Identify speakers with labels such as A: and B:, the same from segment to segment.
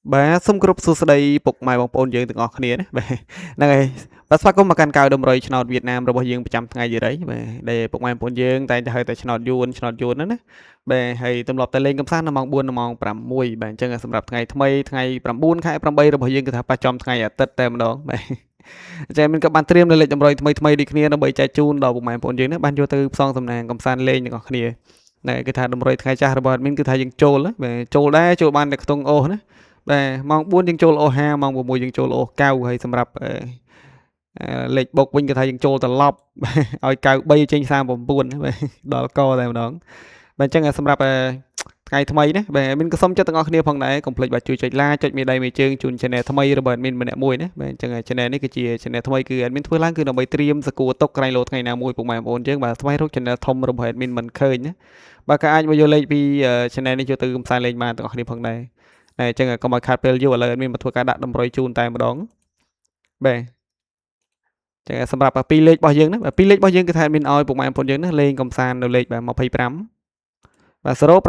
A: បាទសូមគោរពសួស្តីពុកម៉ែបងប្អូនយើងទាំងអស់គ្នាណាបាទហ្នឹងហើយបាទស្វាគមន៍មកកាន់កៅដំរីឆ្នោតវៀតណាមរបស់យើងប្រចាំថ្ងៃយរីបាទដែលពុកម៉ែបងប្អូនយើងតែងតែហៅតែឆ្នោតយួនឆ្នោតយួនហ្នឹងណាបាទហើយទម្លាប់តែលេងកម្សាន្តនៅម៉ោង4នៅម៉ោង6បាទអញ្ចឹងសម្រាប់ថ្ងៃថ្មីថ្ងៃ9ខែ8របស់យើងគឺថាប៉ះចំថ្ងៃអាទិត្យតែម្ដងបាទអញ្ចឹងមានក៏បានត្រៀមនៅលេខតម្រុយថ្មីថ្មីដូចគ្នាដើម្បីចែកជូនដល់ពុកម៉ែបងប្អូនយើងណាបានយកទៅផ្សងសំណាងកម្សាន្តលេងទាំងអស់គ្នាណែគឺថាតម្រុយថ្ងៃចាស់របស់ admin គឺថាយើងចូលបាទចូលដែរចូលបានតែខ្ទង់អូសណាបាទម៉ោង4យើងចូលអូ5ម៉ោង6យើងចូលអូ9ហើយសម្រាប់លេខបុកវិញគឺថាយើងចូលត្រឡប់ឲ្យ93ចេញ39បាទដល់កតែម្ដងបាទអញ្ចឹងសម្រាប់ថ្ងៃថ្មីណាបាទ admin ក៏សូមចិត្តទាំងអស់គ្នាផងដែរកុំភ្លេចបាទជួយចុច like ចុចមេដៃមេជើងជូន channel ថ្មីរបស់ admin ម្នាក់មួយណាបាទអញ្ចឹង channel នេះគឺជា channel ថ្មីគឺ admin ធ្វើឡើងគឺដើម្បីត្រៀមសកួរតុកក្រែងលោថ្ងៃណាមួយពុកម៉ែបងប្អូនយើងបាទស្វែងរក channel ធំរបស់ admin មិនឃើញណាបាទក៏អាចមកយកលេខពី channel នេះចូលទៅកំសាន្តលេងបានទាំងអស់គ្នាផងដែរតែអញ្ចឹងកុំឲ្យខាតពេលយូរឥឡូវ admin មកធ្វើការដាក់តម្រុយជូនតែម្ដងបាទចឹងសម្រាប់ពីរលេខរបស់យើងណាបាទពីរលេខរបស់យើងគឺថា admin ឲ្យពុកម៉ែបងប្អូនយើងណាលេងកំសាន្តនៅលេខបាទ25បាទ0 8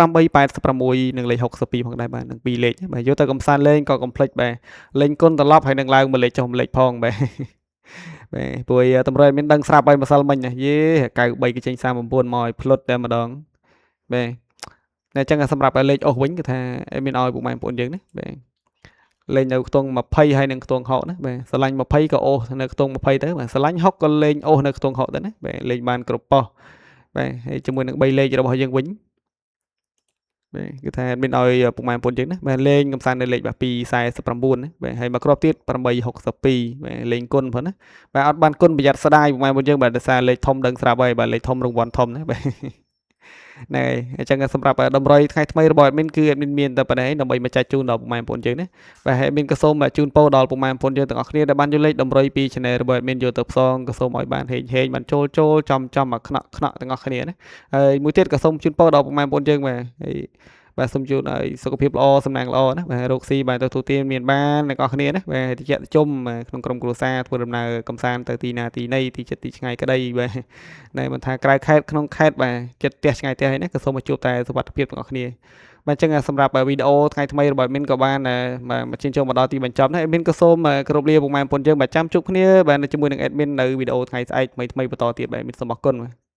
A: 86និងលេខ62ផងដែរបាទនឹងពីរលេខបាទយកទៅកំសាន្តលេងក៏កុំភ្លេចបាទលេងគុណត្រឡប់ហើយនឹងឡើងមួយលេខចុះមួយលេខផងបាទបាទព្រោះតម្រុយមានដឹងស្រាប់ហើយម្សិលមិញណាយេ93គេចេញ39មកឲ្យផ្លុតតែម្ដងបាទតែអញ្ចឹងសម្រាប់លេខអូសវិញគឺថាមានឲ្យពុកម៉ែបងប្អូនយើងណាបាទលេងនៅខ្ទង់20ហើយនឹងខ្ទង់60ណាបាទស្រឡាញ់20ក៏អូសនៅខ្ទង់20ទៅបាទស្រឡាញ់60ក៏លេងអូសនៅខ្ទង់60ទៅណាបាទលេងបានគ្រប់ប៉ុស្តិ៍បាទហើយជាមួយនឹង3លេខរបស់យើងវិញបាទគឺថាមានឲ្យពុកម៉ែបងប្អូនយើងណាបាទលេងកំសាន្តនៅលេខបាទ249ណាបាទហើយមកគ្រាប់ទៀត862បាទលេងគុណផងណាបាទអត់បានគុណប្រយ័ត្នស្ដាយពុកម៉ែបងប្អូនយើងបាទដោយសារលេខធំដឹងស្រាប់ហើយបាទលេខធំរង្វាន់ធំណាបាទហ្នឹងហើយអញ្ចឹងសម្រាប់តម្រុយថ្ងៃថ្មីរបស់ admin គឺ admin មានតែប៉ុណ្ណេះដើម្បីមកចែកជូនដល់ពុកម៉ែបងប្អូនយើងណាបាទហើយ admin ក៏សូមជូនពរដល់ពុកម៉ែបងប្អូនយើងទាំងអស់គ្នាដែលបានយកលេខតម្រុយពី channel របស់ admin យកទៅផ្សងក៏សូមឲ្យបានហេងហេងបានចូលចូលចំចំមកខ្នក់ខ្នក់ទាំងអស់គ្នាណាហើយមួយទៀតក៏សូមជូនពរដល់ពុកម៉ែបងប្អូនយើងបាទហើយបាទសូមជូនឲ្យសុខភាពល្អសំណាងល្អណាបាទរកស៊ីបាទទៅទូទានមានបានអ្នកនរគ្នាណាបាទតិចជុំក្នុងក្រុមគ្រួសារធ្វើដំណើរកំសាន្តទៅទីណាទីណីទីចិត្តទីឆ្ងាយក្តីបាទណែមិនថាក្រៅខេត្តក្នុងខេត្តបាទចិត្តផ្ទះឆ្ងាយផ្ទះហើយណាក៏សូមឲ្យជួបតែសុវត្ថិភាពទាំងអស់គ្នាបាទអញ្ចឹងសម្រាប់វីដេអូថ្ងៃថ្មីរបស់ admin ក៏បានបាទមកជិះចូលមកដល់ទីបញ្ចប់ណា admin ក៏សូមគោរពលាពុកម៉ែបងប្អូនយើងបាទចាំជួបគ្នាបាទជាមួយនឹង admin នៅវីដេអូថ្ងៃស្អែកថ្មីថ្មីបន្តទៀតបាទ admin សូមអរគុណបាទ។